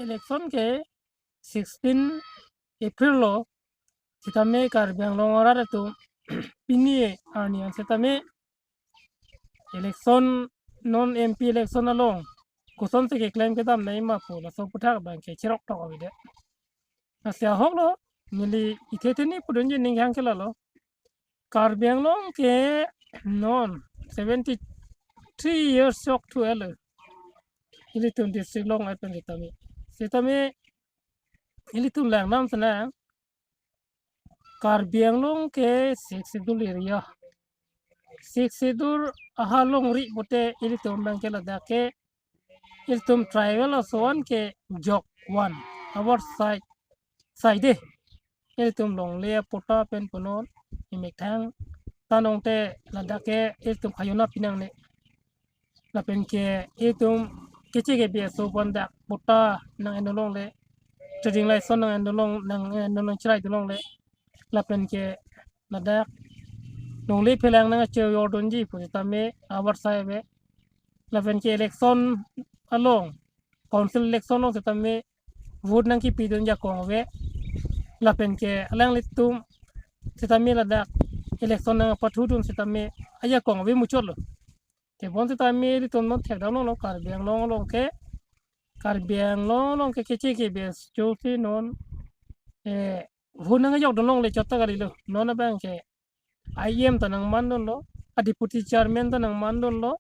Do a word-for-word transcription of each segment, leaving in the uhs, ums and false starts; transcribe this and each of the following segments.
Election ke sixteen April lo, sitame Karbi Anglong arat atum pini arni an sitame election, non M P election along kosonsi keklem kedam nangji ma pu laso aphuthak abang ke cherok tok avedet. Lasi ahok lo, neli ithe theni pudunji ning hang ke lalo. Karbi Anglong ke non seventy three years chok thu elo. Ilitum district along ai pen sitame. Sitame ilitum langnam sana Karbi Anglong ke Sixth Schedule area. Sixth Schedule ahalongri pute ilitum abang ke ladak ke ilitum tribal ason ke jok one. Our side, side de. Ilitum longle patta pen punon, imethang ta nong te ladak ke ilitum khajona pinangne. Lapen ke ilitum keche kebe aso aphan dak patta nang-en longle, trading license nang-en long, nang-en long, cherai longle. Lapen ke ladak longle phelang nangchejordunji pu sitame abar sai ave. Lapen ke election along, council election along sitame vote nangkepidun ajakong ave. Lapen ke alanglitum sitame ladak election nangpathudun sitame ajakong ave muchotlo. Tebon sitame ilitum non thekdam longlo, Karbi Anglong along ke, Karbi Anglong along ke keche kebe aso si non, eh, vote nangjordun longle chot ta kalilo. Non abang ke I E M ta nangmandunlo, a deputy chairman ta nangmandunlo.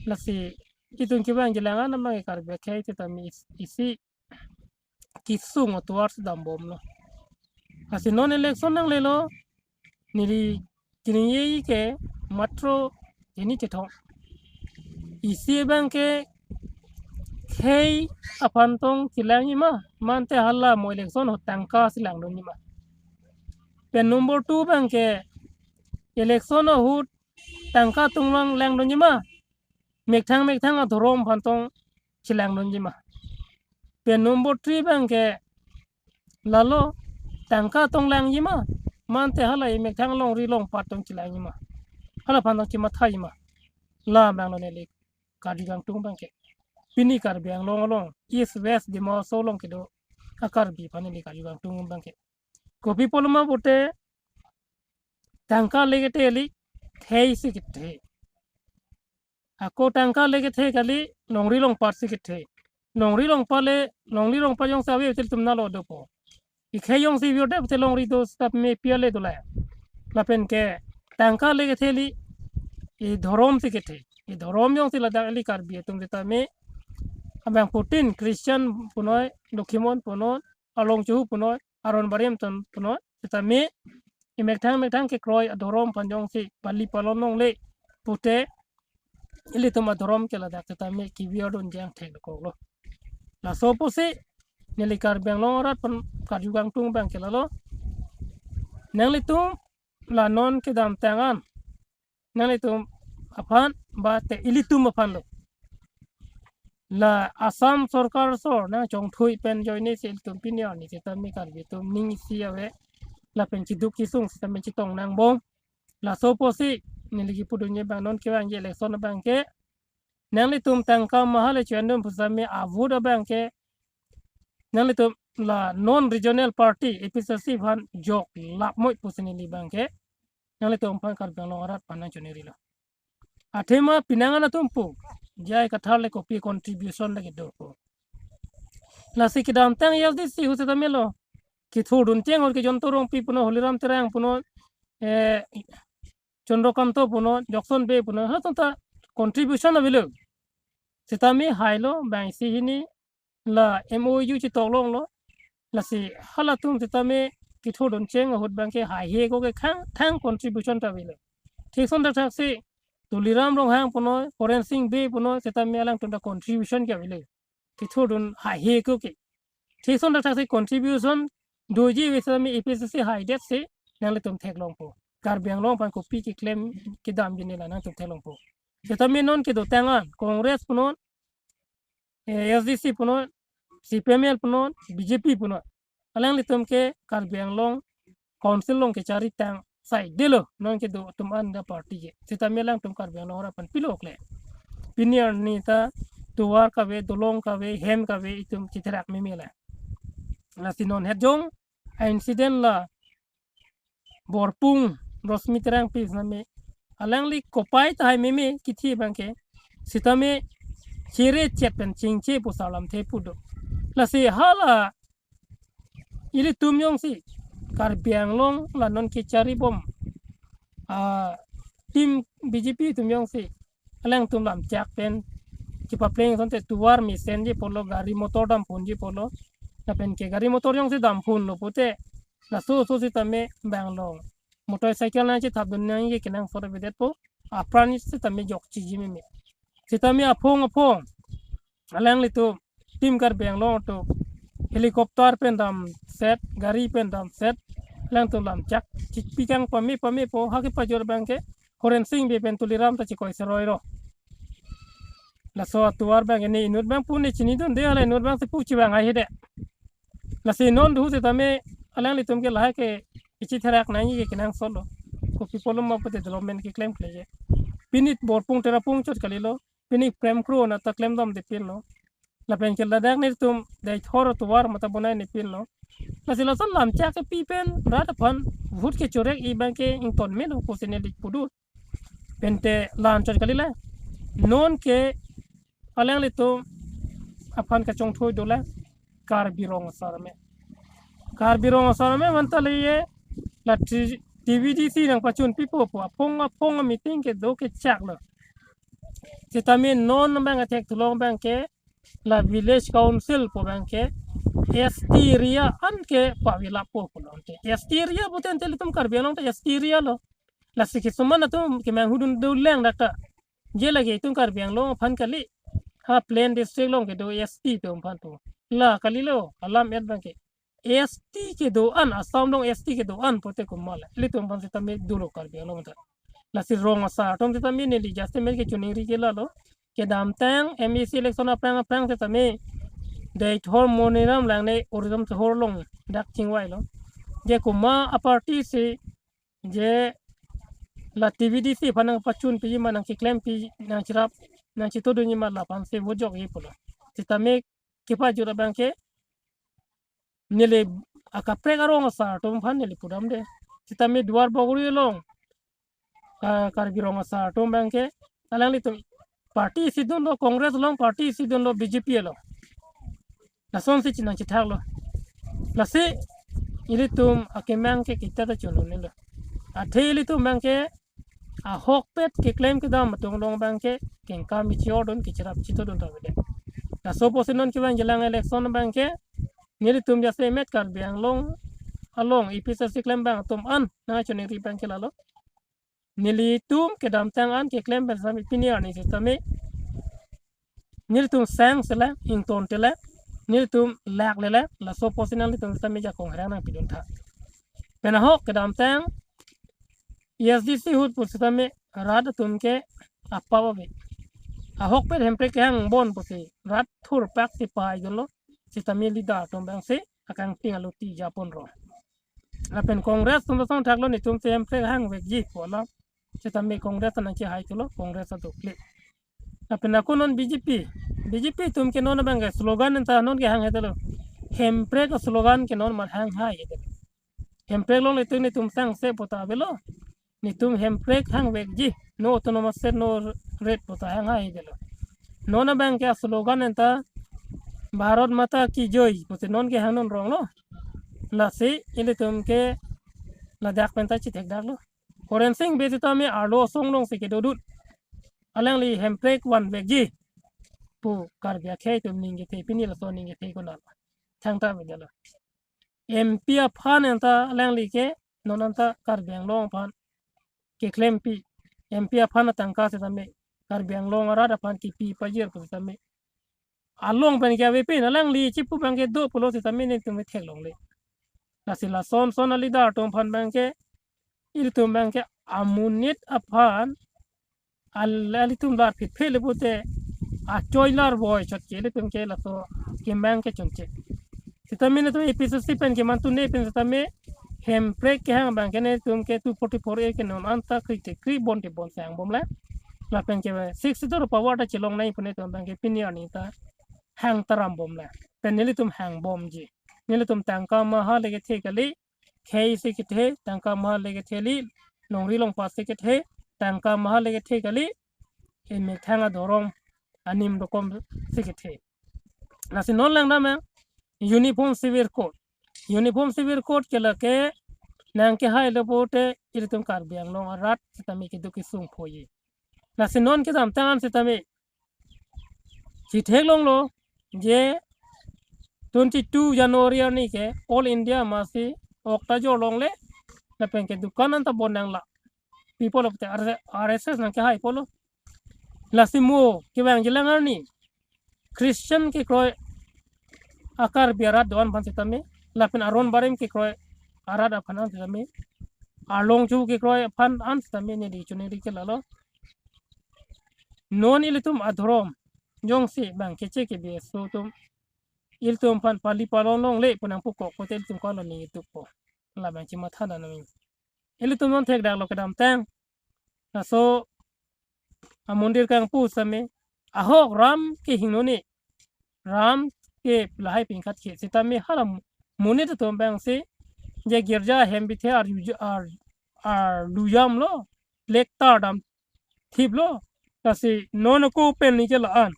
Lasi itum kevang jilang an abang ke Karbi akhei sitame is-, isi kesung atovar si dambomlo. Lasi non election nanglelo, neli chiningje ke matro ini chethong. Isi abang ke khei aphan tong chelangji ma, mante hala mo election ahut tangka si langdunji ma. Pen number two abang ke election ahut tangka tong lang langdunji ma, methang methang adhorom aphan tong chelangdunji ma. Pen number three abang ke lalo tangka tong langji ma, mante hala imethang longri longpat tong chelangji ma, hala aphan tong chemathaji ma. La abang lo neli karju kangtung abang ke. Pini Karbi Anglong along, East West Dima Hasao along kedo a-Karbi aphan neli karju kangtung abang ke. Kopi pulo ma pute tangka le kethe kali, khei si kethe. Ako tangka le kethe kali, longri longpat si kethe. Longri longpat le, longri longpat jongsi ave te ilitum nalo dopo. Ikhei jongsi ave te longri do sitame pi ale dolang. Lapen ke tangka le kethe kali, idhorom si kethe. Idhorom jongsi ladak ili Karbi atum sitame abangphutin Christian punoi, Lokhimon punoi, Along Chohu punoi, Aron Barim atum punoi, sitame imethang methang kekroi adhorom aphan jongsi pali palon longle pute ilitum adhorom ke ladak sitame kevirdun jang thek dokoklo. Laso pusi neli Karbi Anglong arat aphan karju kangtung abang ke lalo. Nanglitum la non kedamtang an nanglitum aphan ba te ilitum aphan lo. La Assam sorkar asor nangchongthui pen ajoine si ilitum pini arni sitame Karbi atum ning isi ave. Lapen chiduk chisung sitame chetong nangbom. Laso pusi neli kepudunji abang non kevangji election abang ke nanglitum tangka maha le chendun pusitame a-vote abang ke nanglitum la non regional party A P H L C aphan jok lapmoi pusi neli abang ke nanglitum aphan Karbi Anglong arat aphan nangchonirilo. Athema pinangan atum pu, J I Kathar le kopi contribution lake do pu. Lasi kedamtang A S D C ahut sitame lo, kethurdun cheng ahut ke Jonto Rongpi punoi, Holiram Terang punoi, eh, Chandra Kanto punoi, Jackson Bey punoi, halatum ta contribution avelo. Sitame hailo, bang isi hini la M O U chetok longlo. Lasi halatum sitame kethurdun cheng ahut abang ke haihe ako ke khang thang contribution ta avelo. Thik ason thakthak si Tuliram Ronghang punoi, Koren Sing Bey punoi, sitame alangtum ta contribution ke avelo. Kethurdun haihe ako ke. Thik ason thakthak si contribution doji ave sitame A P H L C haidet si nanglitum theklongpo. Karbi Anglong aphan kopi keklem kedamji ne la nangtum theklongpo. Sitame non kedotang an Congress punoi, eh, A S D C punoi, C P I M L punoi, B J P punoi, alanglitum ke Karbi Anglong Council along kechari tang saidelo non kedo atum anta party ke. Sitame alangtum Karbi Anglong arat aphan pilo okle. Pini arni ta tovar kave, dolong kave, hem kave itum chitherak meme la. Lasi non het jong a incident la Borpung Rosmi Terangpi sitame alangli kopai tahai meme kithi abangke sitame chere chet pen chingche pu sarlamthe pu do. Lasi hala ilitum jongsi Karbi Anglong la non kechari bom a team B J P atum jongsi alangtum lamchak pen chipapleng asonte tovar mesenji pulo, gari motor damphunji pulo. Lapen ke gari motor jongsi damphunlo pute laso oso sitame bang along motorcycle nangchethap dun nangji kenangsot avedetpo. Apran sitame jokchiji meme. Sitame aphong aphong alanglitum team Karbi Anglong atum helicopter pen damset, gari pen damset, alangtum lamchak chipi kang pame pamepo. Ha kepajor abangke Horen Sing Bey pen Tuliram ta chikoi seroi ro. Laso atovar abangke ne inut abang pu ne chinidunde, hala inut abangsi pu chevang hai hede. Lasi non duhu sitame alanglitum ke lahai ke ichitherak nangji ke kenangsotlo. Kopi pulo ma pute development keklemkleji. Pini Borpung Terapung chot kalilo. Pini Prem Kro na ta klemdamde pinlo. Lapen ke ladak netum Deithor atovar mata bonai ne pinlo. Lasi lason lamchak kepi pen rat aphan vote kechorek-i abangke ington melo pusi neli pudun. Pente la-an chot kalilo. Non ke alanglitum aphan kachongthoi dolang Karbi Rong Asar Amei. Karbi Rong Asar Amei manta le ye la T-, T V D C nangpachun pipo pu aphong aphong meeting kedo kechaklo. Sitame non abang athek thulong abangke la village council pu abangke S T area an ke pavilappo pulo ante. S T area pute ante ilitum Karbi Anglong ta S T area lo. Lasi kisuman atum kemang hudun dolang dak ta. Je lake itum Karbi Anglong aphan kali. Ha plain district along kedo S T atum aphan pu. La kalilo, alam et abangke. S T kedo-an, Assam along S T kedo-an pute komat la. Ilitum aphan sitame dolo Karbi Anglong ta. Lasi rong asar atum sitame neli just me kechiningri ke lalo. Kedamtang M A C election aphrang aphrang sitame Deithor Moniram Langne Oridam Sohor along dak chingvailo. Je komat a-party si je la T V D C aphan nangpachun piji ma, nangkeklempi, nangcherap, nangchitodunji ma, la aphansi vote jokji pulo. Sitame kepajut abangke neli akaprek arong asar atum aphan neli pudamde. Sitame Duar Bagori along Ka-, Karbi Rong Asar atum abangke alanglitum party isi dunlo, Congress along party isi dunlo, B J P along. Lasonsi chinang chithaklo. Lasi ilitum akemang ke kita ta chonunelo. Athe ilitum abangke ahokpet keklem kedam atum along abangke kengkam ichi-ordun kecherap chitodun ta avede. Laso pusi non kevang jelang election abangke nelitum jasemet Karbi Anglong along A P H L C klembang atum an nangchiningri abangke lalo. Nelitum kedamtang an keklem pen sitame pini arni sitame nelitum sang sela, ington tela, nelitum lak lela, laso pusi nanglitum sitame jakong herang nangpidun tha. Pen ahok kedamtang A S D C ahut pu sitame rat atum ke apap ave. Ahokpet hemprek kehang bon pusi rat thurpak si pahaidunlo, sitame leader atum abangsi akangting aluti japon ro. Lapen Congress atum ta songthaklo, netum si hemprek hangvekji pu alam. Sitame Congress ta nangchehai thulo, Congress adokle. Lapen ako non B J P, B J P atum ke non abangke slogan anta non kehang hetelo. Hemprek slogan ke non mat hanghai hetelo. Hemprek longle atum netum sangse pu ta avelo. Netum hemprek hangvekji, no autonomous state, no rate pu ta hanghai hetelo. Non abangke slogan anta Bharat Mata Ki Jai pusi non kehang non ronglo. Lasi ilitum ke ladak penta chithekdaklo. Horen Sing Bey sitame arlo asong alongsi kedodun. Alangli hemprek vanvekji pu Karbi akhei atum ning kethe, pini laso ning kethe konat thangta avedetlo. M P aphan anta alangli ke non anta Karbi Anglong aphan keklempi, M P aphan atangka sitame Karbi Anglong arat aphan kipi pajir pu sitame along pen ke avepin, alangli chipu abangke do pulo sitame netum theklongle. Lasi lason son a-leader atum aphan abangke, ilitum abangke amonit aphan al-, alitum lar phitphe le pute achoi lar voi chot ke ilitum ke laso kemang ke chonche. Sitame netum A P H L C pen keman tune pen sitame hemprek kehang abangke netum ke two forty-four A ke non anta kri te kri, bon te bon si hangbomle. Lapen ke sixth schedule power ta chelong nangji pu netum abang ke pini arni ta hang taram bom la. Pen nelitum hang bomji. Nelitum tangka maha le kethe kali, khei si kethe, tangka maha le kethe kali, longri longpat si kethe, tangka maha le kethe kali, emethang adhorom anim rokom si kethe. Lasi non langdam nang Uniform Civil Code. Uniform Civil Code ke lake nangkehai lo pote ilitum Karbi Anglong arat sitame keduk kesung phoji. Lasi non kedamtang an sitame chitheklonglo je twenty-two January arni ke All India masi ok ta jorlongle, lapen ke dukan an ta bon nanglo. People of the R S S nangkehai pulo. Lasi mo kevangji lang arni Christian kekroi a-Karbi arat do-an aphan sitame, lapen aron barim kekroi arat aphan an sitame, arlong chu kekroi aphan an sitame neli choningri ke lalo. Non ilitum adhorom jongsi abang keche kebe aso atum ilitum aphan pali palon longle pu nangpukok pote ilitum ko lo ni itukpo. Labang chematha nang nang. Ilitum non thekdaklo kedamtang. Laso amondir kangpu sitame ahok Ram ke hingnone, Ram ke lahai pingkat ke sitame hala monit atum abang si je girja hem bithe ar yuj-, ar, arlujamlo, lek tar dam thiplo. Lasi non ako pen ni ke la-an.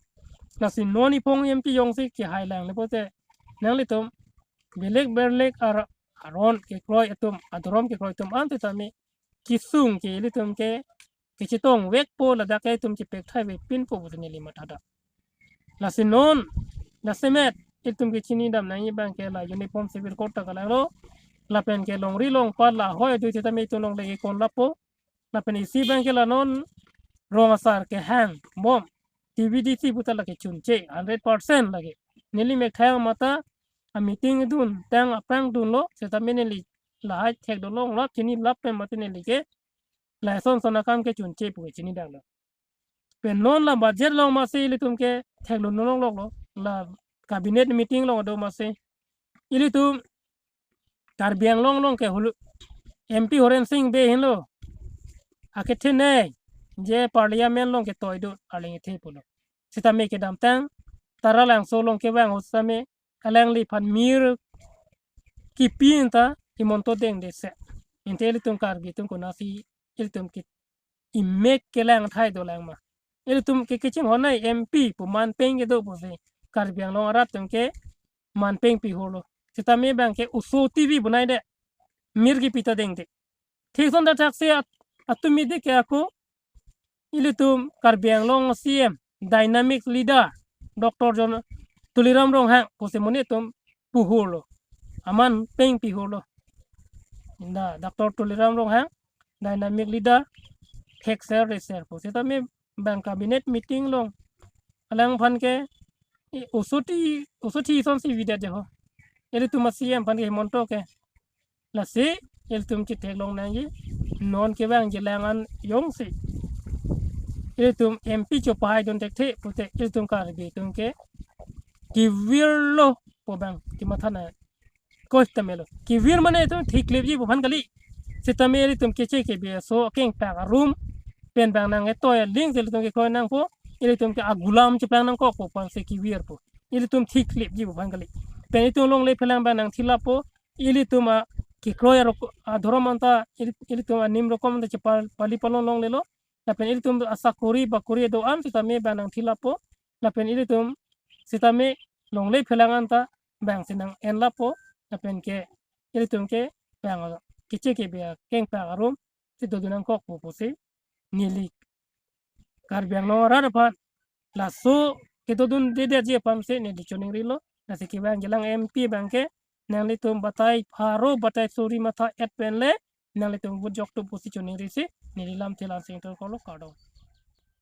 Lasi non iphong M P jongsi kehai lang le pote nanglitum belek belek ar-, aron kekroi atum, adhorom kekroi atum an sitame kesung ke ilitum ke kechetong vekpo, ladak ke itum chepek thai vepinpo pusi neli matha dak. Lasi non lasemet itum kechinidam nangji abang ke la Uniform Civil Code ta kalanglo. Lapen ke longri longpat lahai adui sitame itum longle kekon lapo. Lapen isi abang ke la non rong asar kehang bom, T V D C puta lake chunche hundred percent lake. Neli methang mata a meeting dun tang aphrang dunlo sitame neli lahai thekdolong lap chinilap pen mate neli ke lason son akam ke chunche pu chinidaklo. Pen non la budget along masi ilitum ke theklo nulong loklo, la cabinet meeting along do masi ilitum Karbi Anglong along ke hulu M P Horen Sing Bey henlo akethenei je parliament along ketoi do arleng ethe pulo. Sitame kedamtang Taralangso along kevang ahut sitame alangliphan mir kipi anta Himanta Dengde se. Ante ilitum Karbi atum konatsi ilitum ke imek kelang thai dolang ma. Ilitum ke kechinghon nai M P pu manpeng kedo pusi Karbi Anglong arat atum ke manpeng pihorlo. Sitame abang ke oso T V bunai de, mir kipi ta Dengde. Thik ason ta thaksi at-, atum midi ke ako ilitum Karbi Anglong C M, dynamic leader, Doctor John Tuliram Ronghang pusi monit atum puhurlo. Aman peng pihurlo. Inda Doctor Tuliram Ronghang, dynamic leader, thekser reser pu. Sitame abang cabinet meeting along alangphan ke i oso T, oso T V asonsi videt je ho. Ilitum a C M aphan ke Himanta ke. Lasi ilitum chitheklong nangji, non kevangji lang an jongsi ilitum M P chopahai dun thekthe pute ilitum Karbi atum ke kevirlo pu abang chematha nang. Koi tamelo. Kevir mane itum thiklepji pu aphan kali. Sitame ilitum keche kebe aso akengpak arum pen abang nang etoi aling si ilitum kekroi nangpo, ilitum ke agulam cheplang nangkokpo aphansi kevirpo. Ilitum thiklepji pu aphan kali. Pen itum longle phelang abang nangthilappo, ilitum a kekroi arok adhorom anta ili-, ilitum anim rokom anta chepal-, pali palon longlelo. Lapen ilitum asakori bakori do-an sitame abang nangthilappo. Lapen ilitum sitame longle phelang anta abang si nang-enlappo. Lapen ke ilitum ke abang keche kebe akengpak arum si dodun nangkokpo pusi neli Karbi Anglong arat aphan laso kedodundedetji aphansi neli choningrilo. Lasi kevangji lang M P abang ke nanglitum batai pharo batai suri matha et pen le nanglitum vote joktup pusi choningrisi neli lamthe la-an si ingtonkoklo, kardom.